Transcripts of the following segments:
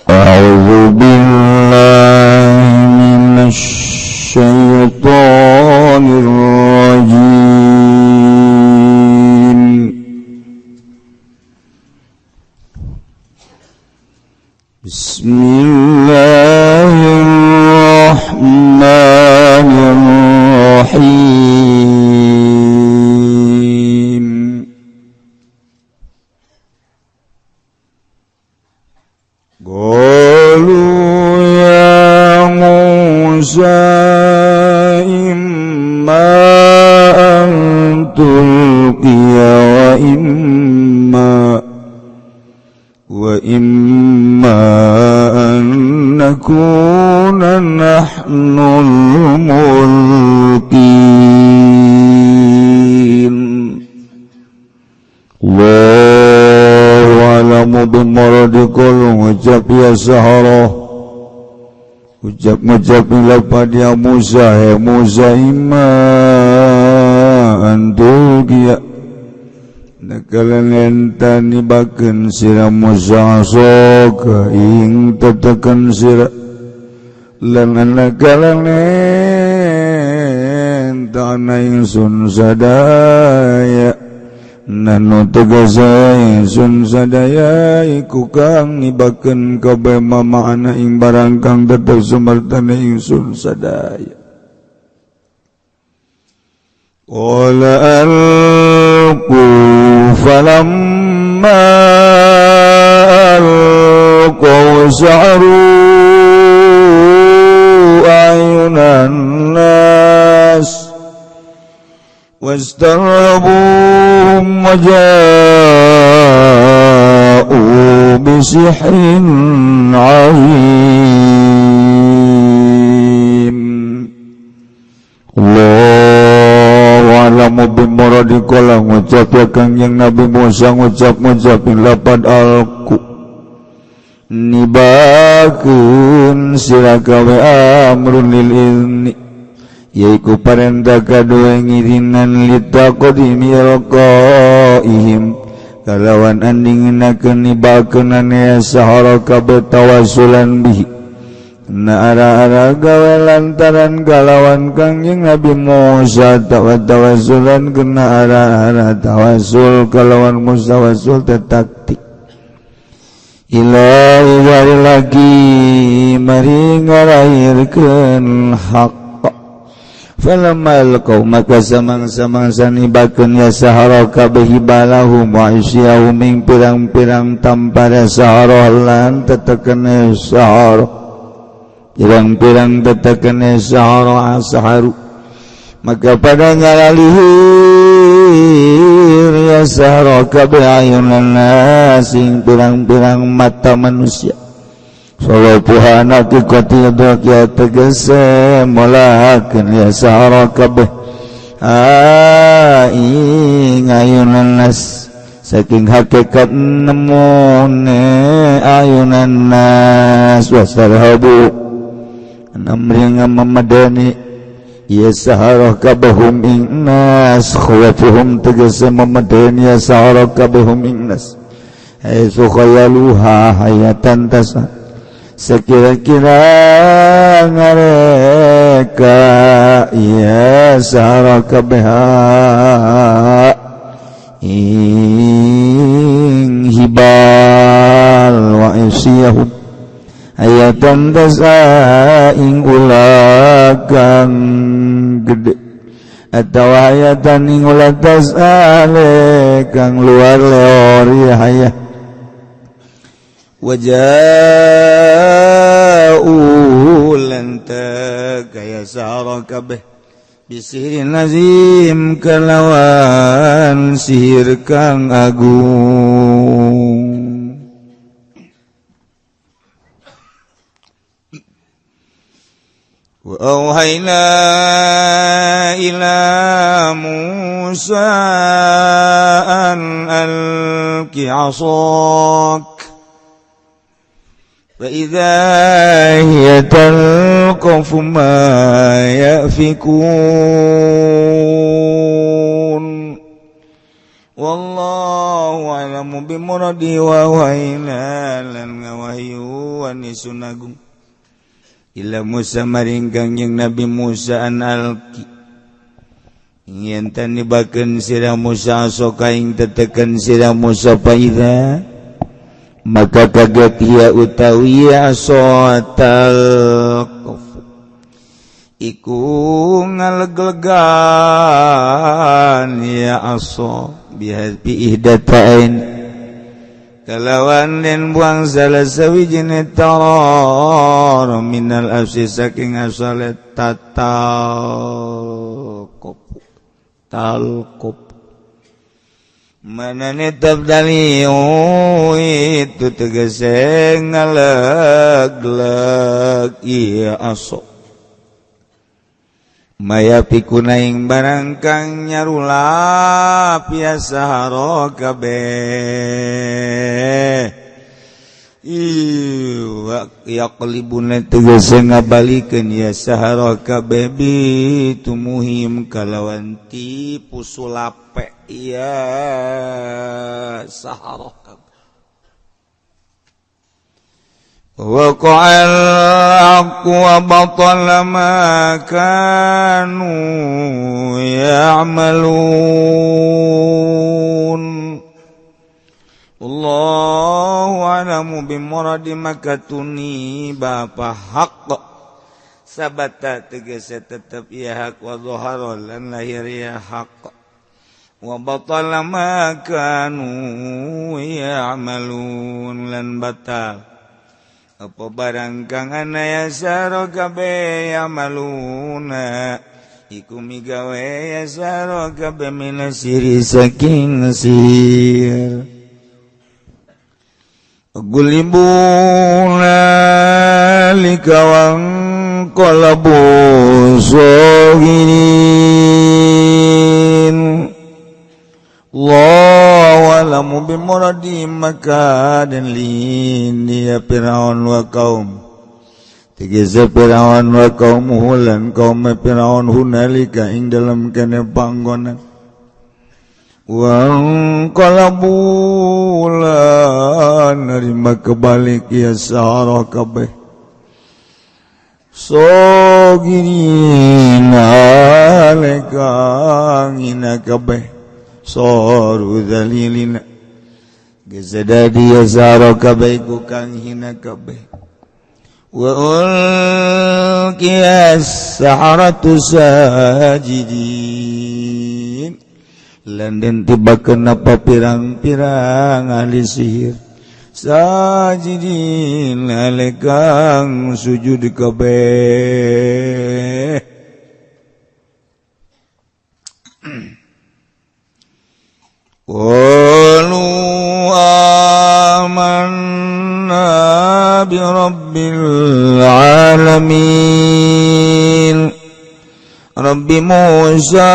أعوذ بالله من الشيطان الرجيم. بسم الله الرحمن الرحيم. قالوا يا موسى إما أن تلقي وإما أن نكون نحن الملقين. الله أعلم بمرادكم. Ngucap ya sahara, ucap ngucap lapad ya Musa, ya Musa imma antulqiya nakalan entani bakeun sira Musa soka ing tetekan sira lan nakalan entana ingsun sadaya nanu tegasa ingsun sadaya iku kang nibakeun kabeh mamaana ing barang kang tetep sumartane ingsun sadaya. Qala alqu falamma alqaw sa'ru ayunan nas واسترهبوهم وجاءوا بسحر عظيم. الله أعلم بمراد kala ngucap ya Kangjeng Nabi Musa ngucap ngucapin lapad alku nibakeun sira gawe amrun lil izni yaiku parentah kadua ngirinan litaqdimi alqaihim kalawan andinginakeun nibakeunana ya sahara kabeh tawassulan bihi na ara-ara gawe lantaran kalawan Kangjeng Nabi Musa tawassulan kena ara-ara tawassul kalawan mustawassul tetaktik ila lagi mari ngarahirkeun hak. Falamma alqaw maka samang-samangsa nibakeun ya sahara kabeh hibalahum wa isyahum ing pirang-pirang tampara sahara lan tetekene sahara pirang-pirang tetekene sahara asaharu maka pada ngalalihir ya sahara kabeh ayunan nas ing pirang-pirang mata manusia. Solopuhana kikoti ya tegese molahakeun ya sahara kabeh ing ayunan nas saking hakikat nemune ayunan nas wasarhabu namringa memadani ya sahara kabehum ing nas khawafuhum tegese memadani ya sahara kabehum ing nas haitsu khayaluha hayatan tasa sekira-kira ngareka ya sahara kabeha ing hibal wa isyahum ayatan tasa ing ulah kang gede atau ayatan ing ulah tasa kang luar leor ya hayah. Waja'u lantaka ya sahara kabeh bisihirin azim kalawan sihir kang agung. Wa auhayna ila Musa an alqi 'asak فإذا هي تلقف ما يأفكون. Wallahu a'lamu bimuradi wa wahina lan ngawahyu wan sunagung ila Musa maring Kangjeng Nabi Musa an alki yen tan nibakeun sira Musa soka ing teteken sira Musa faida maka kaget ia utawi asotal iku ngaleglegan ya aso bi ihdatain kalawan den buang salah sawijine taror minal afsi saking asale tatal talqop manane tabdali itu tegese ngalegleg iya aso maya pikunaing barang kang nyarulap ya sahara kabeh yaqlibuna tegese ngabalikeun ya sahara kabeh bitumuhim kalawan tipu sulape ya sahara kabeh وقع الحق وبطل ما كانوا يعملون الله أعلم بمراد makatuni bapa hak sabata tegese tetep ya hak wa zahara lan lahir ya hak wa batala ma kanu ya'malun lan batal apa barang kang ana ya saro kabeh yamaluna iku migawe ya saro kabeh minasiri saking sihir gulibuna likawang qalabu sohirin Allahu a'lamu bimuradi maka dan lini Fir'aun wa kaum tegese Fir'aun wa kaumuhu lan kaum Fir'aun hunalika ing dalam kene panggonan wa qalabu lan nerima kebalik ya sahara kabeh sogirin aleka ngina kabeh soru dalilina gezadadi yazaro kabeh ku kang hina kabeh wa ulqiyas saharatu sajidin lan den tibakeun apa pirang-pirang ahli sihir sajidin alekang sujud kabeh qalu amanna bi rabbil alamin rabbi Musa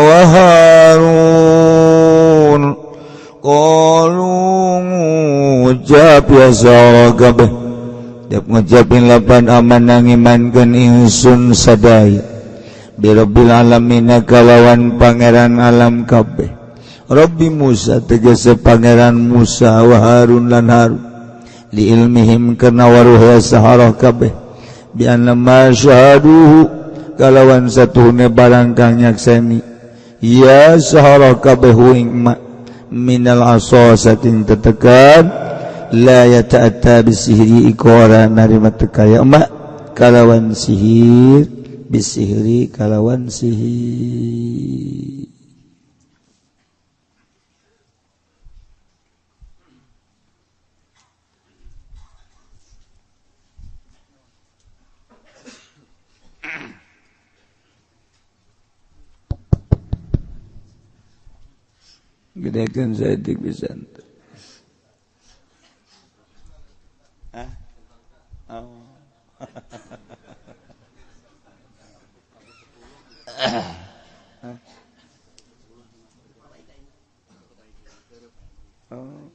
wa Harun qalu ngucap ya sara kabeh dep ngucapin lapan amanah ngimankeun ingsun sadaya bi rabbil alamin kalawan pangeran alam kabeh Rabbi Musa tegese pangeran Musa wa Harun lan Harun li ilmihim kana waruh saharah kabeh bi anna ma syahaduhu kalawan satuhune barang kang nyakseni ya saharah kabeh ing ma minal asa saking tetekan la yata'atta bisihri ikora narima tekaya ma kalawan sihir bisihri kalawan sihir. Gedekan saeutik pisan. Hah? Oh. Oh.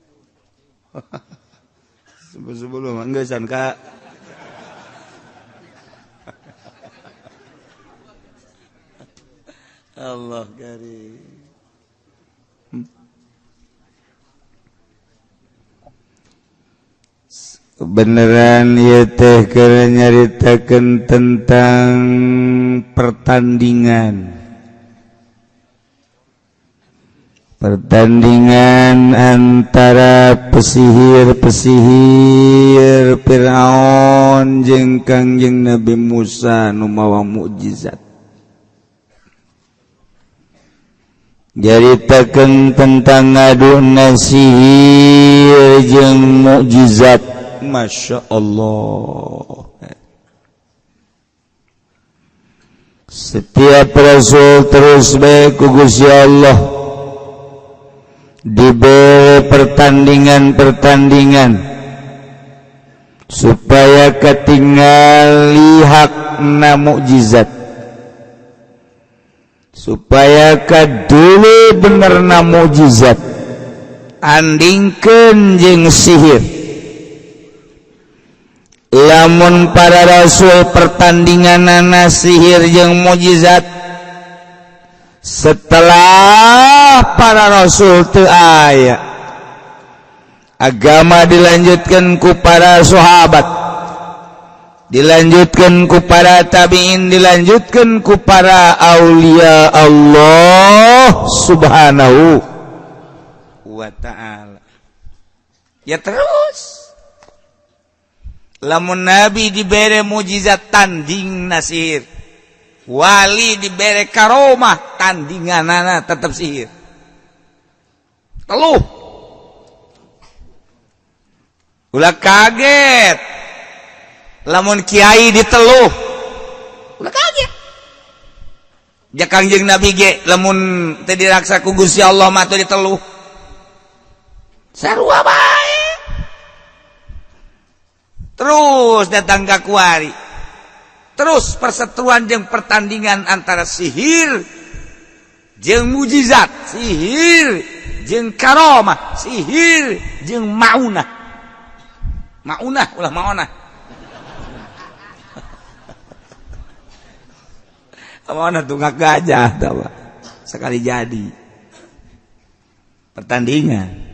Sebelum enggak san Kak. Allah karim. Kebenaran ieu teh keur nyaritakeun tentang pertandingan. Pertandingan antara pesihir-pesihir Fir'aun jeung Kangjeng Nabi Musa nu mawa mukjizat. Nyaritakeun tentang ngaduna sihir jeung mukjizat. Masya Allah. Setiap rasul terus bae ku Gusti Allah diberi pertandingan-pertandingan supaya ketinggali hakna mukjizat, supaya kadulu benerna mukjizat andingkeun jeung sihir. Lamun para rasul pertandinganana sihir jeung mukjizat, setelah para rasul teu aya, agama dilanjutkan ku para sahabat, dilanjutkan ku para tabi'in, dilanjutkan ku para aulia Allah subhanahu wa ta'ala. Ya terus lamun nabi dibere mukjizat tanding nasir, wali dibere karomah tandinganana tetap sihir. Teluh ulah kaget lamun kiai diteluh, ulah kaget. Ja Kangjeng Nabi ge lamun teu diraksa ku Gusti Allah mah teu diteluh, sarua bae. Terus datang ka kuari, terus perseteruan jeung pertandingan antara sihir jeung mujizat, sihir jeung karomah, sihir jeung maunah. Maunah ulah maunah. Maunah tunggak gajah tawa. Sekali jadi pertandingan.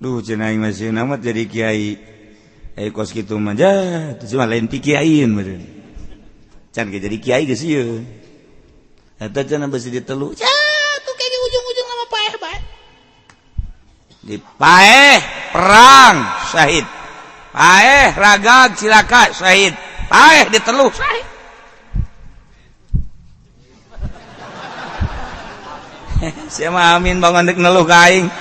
Duh cenah aing masih amat jadi kiai. Kos kitu mah jah, teu mah lain ti kiaiin meureun. Can ge jadi kiai geus ieu. Eta cenah besi ditelu. Cah, tuh kayaknya ujung-ujung nama paeh bae. Di paeh perang syahid. Paeh ragag cilaka syahid. Paeh ditelu syahid. Sia mah amin bangun deuk neluh ka aing.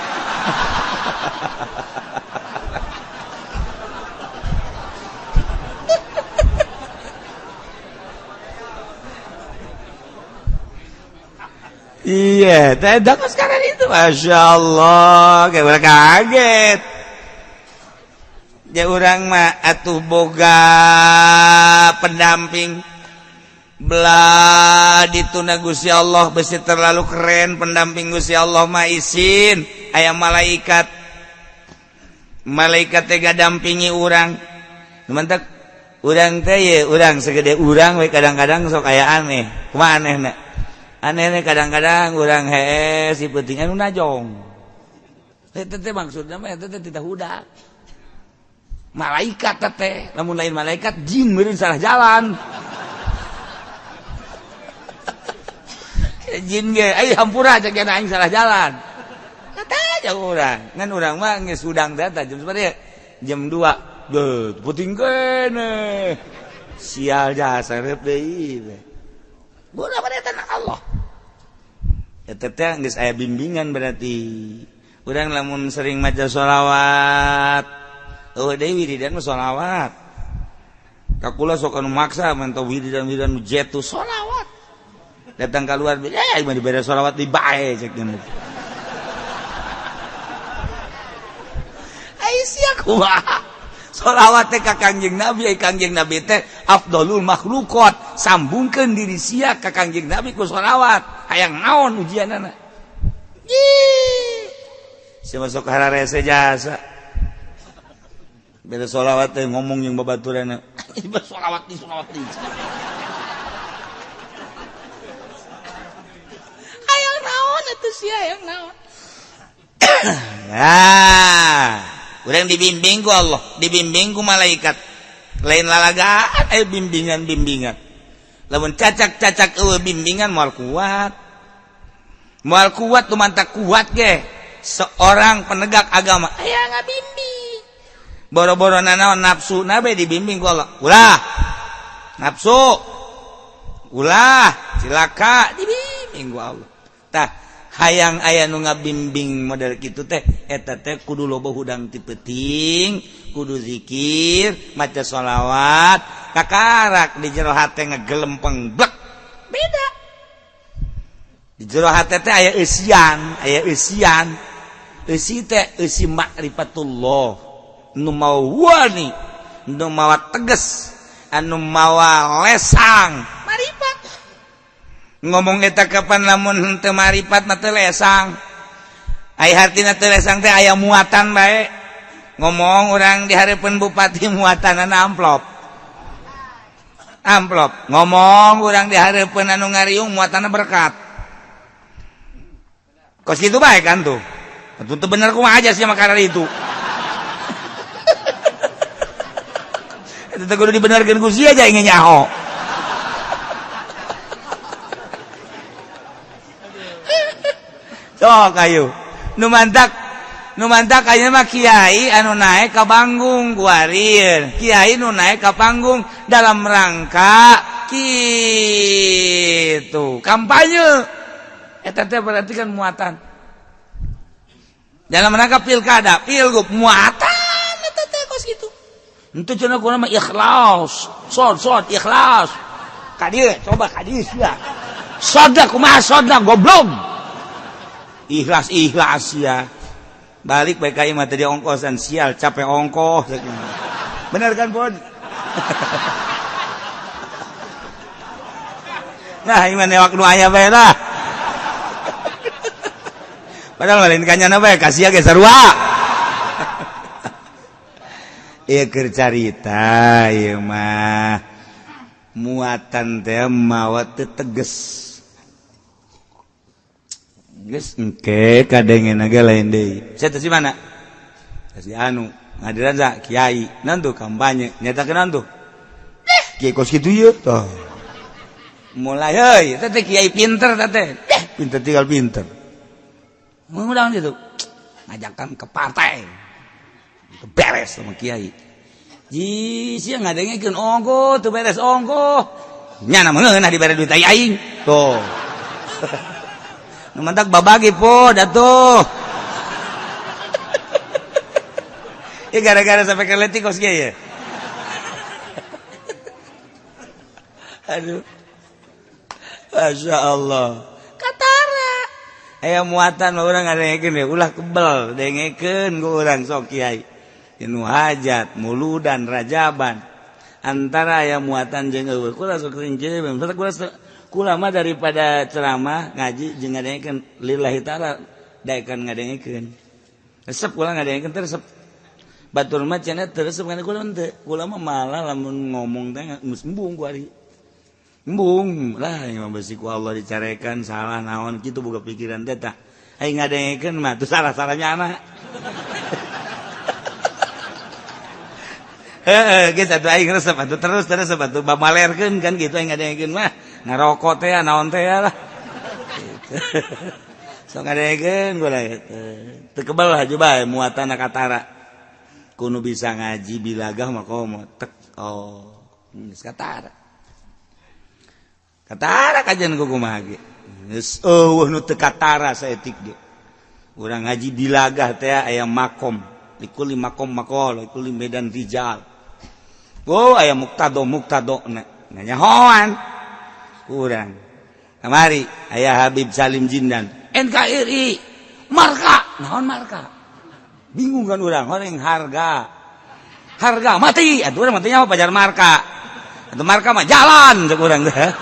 Iya, tidak sekarang itu, masya Allah, kayak orang kaget. Ya orang mah atuh boga pendamping, belah dituna Gusti Allah besi terlalu keren pendamping Gusti Allah mah isin, aya malaikat, malaikat teh dampingi urang. Mantak urang teh ye urang segede urang we kadang-kadang sok aya aneh, kumaha anehna? Aneh kadang-kadang urang hees si penting anu najong. Eta teh maksudna mah eta teh tidak hudak. Malaikat teh, lamun lain malaikat jin meureun salah jalan. Jin ge ai hampura cek aing salah jalan. Kata aja urang. Ngan urang mah geus hudang teh jam sabaraha? Jam 2. Deuh, penting keneh. Sial jasa reup deui teh. Bodoh pada tanah Allah. Eta teh geus aya bimbingan berarti. Urang lamun sering maca sholawat, eueuh deui wiridan mah sholawat. Ka kula sok anu maksa mantau wiridan-wiridan nu jetu sholawat. Datang keluar, eh mah dibere sholawat di bae cek nya. Ai sia kumaha? Sholawat teh ka Kangjeng Nabi, Kangjeng Nabi teh afdolul makhluqat. Sambungkeun diri sia ka Kangjeng Nabi ku sholawat. Hayang naon ujianana? Ih. Sia masuk hararese jasa. Beda sholawat teh ngomong jeung babaturanna. Sholawat di sholawat di. Hayang naon atuh sia hayang naon. Nah. Urang dibimbing ku Allah, dibimbing ku malaikat. Lain lalagaan aya bimbingan-bimbingan. Lamun cacak-cacak eueuh bimbingan moal kuat. Moal kuat tuh mantak kuat ge. Seorang penegak agama aya ngabimbing. Boro-boro nanaon nafsu nabe dibimbing ku Allah. Ulah nafsu. Ulah cilaka dibimbing ku Allah. Tah hayang aya nu ngabimbing model kitu teh eta teh kudu loba hudang ti peuting, kudu zikir, maca sholawat, kakarak di jero hate ngegelempeng blek. Beda. Di jero hate teh aya eusian, aya eusian. Eusi teh eusi makrifatullah. Nu mawa wani, nu mawa tegas, anu mawa lesang, marifat. Ngomong eta kapan lamun henteu maripat mah teu lesang. Ai hartina teu lesang teh aya muatan bae. Ngomong urang di hareupeun bupati muatanana amplop. Amplop. Ngomong urang di hareupeun anu ngariung muatanna berkat. Kos kitu bae kan tuh. Atuh teu bener kumaha aja sih makanan itu. Eta teh kudu dibenerkeun ku sia aja ingin nyaho. Sok ayo. Nu mantak ayeuna mah kiai anu naek ka panggung kuarir. Kiai nu naek ka panggung dalam rangka kitu kampanye. Eta teh berarti kan muatan. Dalam rangka pilkada, pilgub muatan eta teh kos kitu. Henteu cenah kuna mah ikhlas. Sod ikhlas. Ka dieu coba ka dieu sia. Sodna kumaha sodna goblok. Ikhlas ya. Balik baik ka imah tadi ongkosan sial capek ongkoh. Bener kan Pon? Nah imah newak nu aya bae lah. Padahal lain kanyana bae kasih ge sarua. Ieu keur carita ieu mah muatan teh mawa teu teges. Geus engke kadengen ge lain deui. Saya teh si mana? Si anu ngadiran sa kiai naon tuh kampanye nyatakeun naon tuh? Kiai kos kitu ieu tah. Mulai heuy teh kiai pinter teh. Pinter tinggal pinter. Ngundang gitu. Ngajakan ke partai. Beres sama kiai. Ji sia ngadengekeun ongkoh teu beres ongkoh. Nya na meunah dibere duit aing. Tuh. Nu mantak babagi po datuh. Ya gara-gara sampai ke leutik kos kieu ya. Aduh. Masya Allah. Katara. Aya muatan mah urang ngadengekeun we ulah kebel dengekeun ku urang sok kiai. Inu hajat, muludan, rajaban. Antara aya muatan jeung eueuh. Kula sok sering jeung kula mah daripada ceramah ngaji jeung ngadengekeun lillahi taala daekan ngadengekeun. Resep kula ngadengekeun teh resep. Batur mah cenah teu resep kana kula henteu. Kula mah malah lamun ngomong teh geus embung ku ari. Embung lah yang besi ku Allah dicarekan salah naon kitu boga pikiran teh tah. Ai ngadengekeun mah teu salah-salahnya anak. Heeh, geus atuh aing resep atuh terus resep atuh bamalerkeun kan kitu aing ngadengekeun mah ngarokok teh naon teh lah. Gitu. Sok ngadengekeun gula teu kebel haju bae muatan katara. Kudu bisa ngaji bilagah mah komo tek oh geus katara. Katara kajian ku kumaha ge. Geus eueuh nu teu katara saeutik ge. Urang ngaji bilagah teh aya makom. Likuli makom makol, likuli medan rijal. Oh, aya muktado muktado na nyahoan. Kurang. Kamari aya Habib Salim Jindan. NKRI marka, naon marka? Bingung kan urang, orang harga. Harga mati, atuh urang matinya apa pajar marka. Atuh marka mah jalan cek urang teh.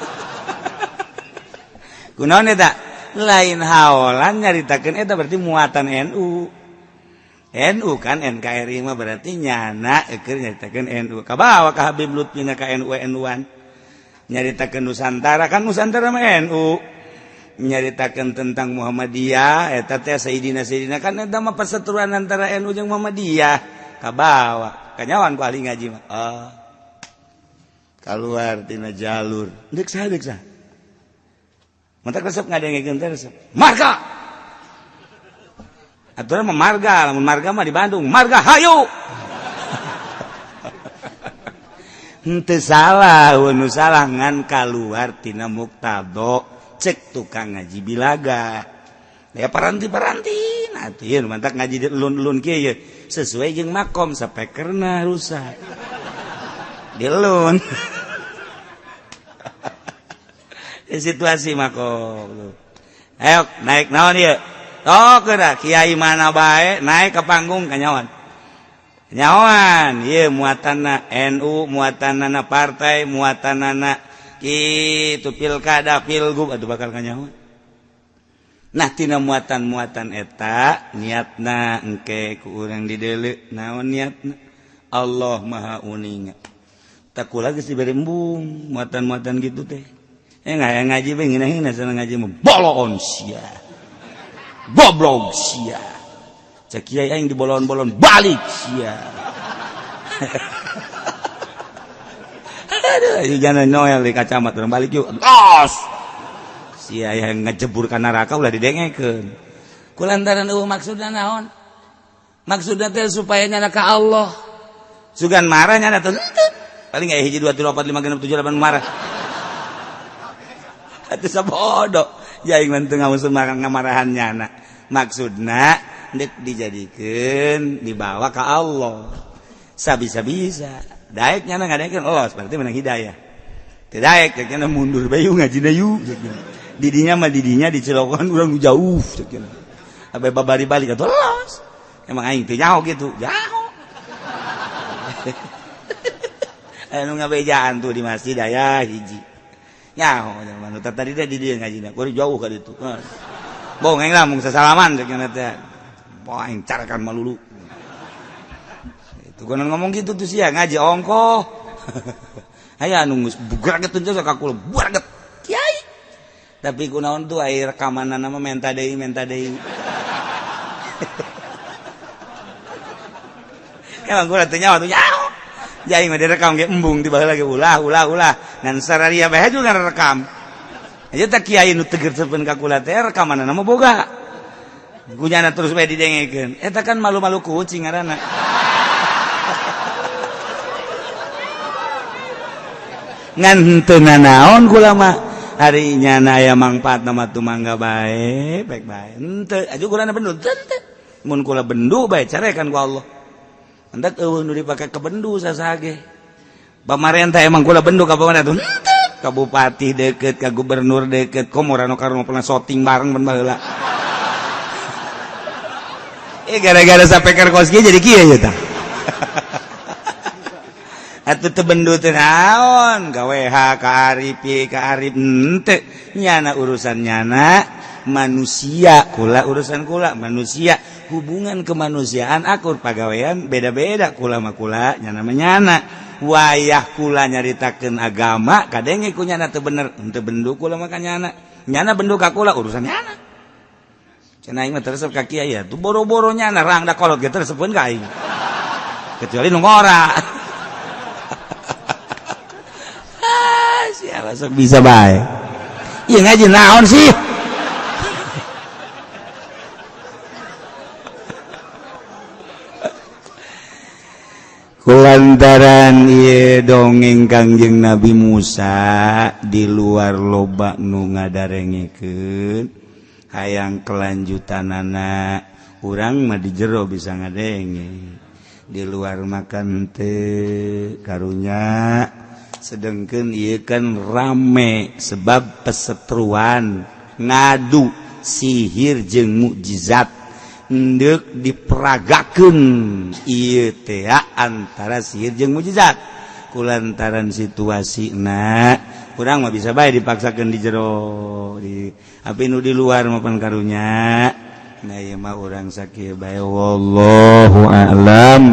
Kunaon eta? Lain haolan nyaritakeun eta berarti muatan NU. NU kan NKRI mah berarti nyana keur nyaritakeun NU. Kabawa ka Habib Lutfi na ka NU NU-an. Nyaritakeun Nusantara kan Nusantara mah NU. Nyaritakeun tentang Muhammadiyah eta teh Sayyidina Sayyidina kan eta mah perseteruan antara NU jeung Muhammadiyah. Kabawa kanyawan ku ahli ngaji mah. Oh. Keluar tina jalur. Deuk saha deuk saha? Mentak resep ngadengekeun teh resep. Marga. Aturan mah marga, lamun marga mah di Bandung, marga hayu. Henteu salah, nu salah ngan kaluar tina muktado cek tukang ngaji bilaga. Ya paranti-paranti nah tuh ieu mantak ngaji di elun-elun kieu ye sesuai jeung makom sapekerna rusak. Dilun. Situasi makom. Ayo naik naon ieu? Oh keuna kiai mana bae naik ke panggung kanyawan. Nyawan ieu muatanna NU, muatanna partai, muatanna kitu pilkada, pilgub atuh bakal kanyawan. Nah tina muatan-muatan eta niatna engke ku urang dideuleu naon niatna? Allah Maha Uninga. Tak kula geus dibere embung muatan-muatan gitu teh. Nggak ngaji bae ngeunah-ngeunah sana ngaji mah bolon sia. Goblok sia. Cek kiai aing dibolon-bolon balik sia. Aduh, jangan Noel di kacamata urang balik yuk. Los. Sia yang ngejebur ka neraka ulah didengekeun. Kulantaran eueuh maksudna naon? Maksudna teh supaya nyana ka Allah. Sugan marah nyana teh. Paling aya 1 2 3 4 5 6 7 8 marah. Atuh sabodo jaing mah teu ngamusuh ngamarahan nyana. Maksudna deuk dijadikeun dibawa ka Allah. Sabisa-bisa. Daek nyana ngadaekeun los berarti menang hidayah. Teu daek cek nyana mundur bae yuk ngajina yuk. Didinya mah didinya dicelokan urang nu jauh cek nyana. Abe babari balik atuh los. Emang aing teu nyaho kitu. Nyaho. Anu ngabejaan tuh di masjid aya hiji. Nyaho zaman tadi teh di dieu ngajina, kudu jauh ka ditu. Bohong aing lah mung sasalaman cek nya teh. Bohong aing carakan malulu. Itu kunaon ngomong gitu tuh sia ngaji ongkoh. Aya anu geus bugraget teh ka kula bugraget. Kiai. Tapi kunaon tuh aya rekamanana mah menta deui menta deui. Emang kula teh nyaho tuh nyaho. Jaing mah direkam ge embung ti baheula ge ulah ulah ulah ngan sararia bae juga rekam. Aja teh kiai nu teger sepen ka kula teh rekamanana mah boga. Kunyana terus bae didengekeun. Eta kan malu-malu kucing ngaranna. Ngan henteu nanaon kula mah. Ari nyana aya mangfaatna mah tumangga bae, baik bae. Henteu aju kulana bendu teu. Mun kula bendu bae carekan ku Allah. Entak eueuh nu dipake ke bendu sasage. Pamarentah emang kula bendu ka pamarentah henteu. Ka bupati deket, ka gubernur deket, komo rano karno pernah syuting bareng ban baheula. Gara-gara sapeker kos kieu jadi kieu ye tah. Atuh teu bendu teh naon, ka WH, ka Arif, ka Arif henteu. Nyana urusan nyana manusia, kula urusan kula manusia. Hubungan kemanusiaan akur pagawean beda-beda kula mah kula nyana mah nyana. Wayah kula nyaritakeun agama kadenge ku nyana teu bener henteu bendu kula mah ka nyana. Nyana bendu ka kula urusan nyana. Cenah aing mah teu resep ka kiai ya tuh boro-boro nyana rangda kolot ge teu resepeun ka aing. Kecuali nu ngora. Ah, siapa sok bisa bae. Ieu ngaji naon sih? Kulantaran ieu dongeng Kangjeng Nabi Musa di luar loba nu ngadarengekeun hayang kelanjutanana urang mah di jero bisa ngadenge di luar makan teu karunya sedengkeun ieu kan rame sebab pesetruan ngadu sihir jeung mukjizat ndek diperagakeun ieu teh antara sihir jeung mukjizat kulantaran situasina urang mah bisa bae dipaksakeun di jero di tapi nu di luar mah pan karunya. Nah ieu mah urang sakieu bae wallahu a'lam.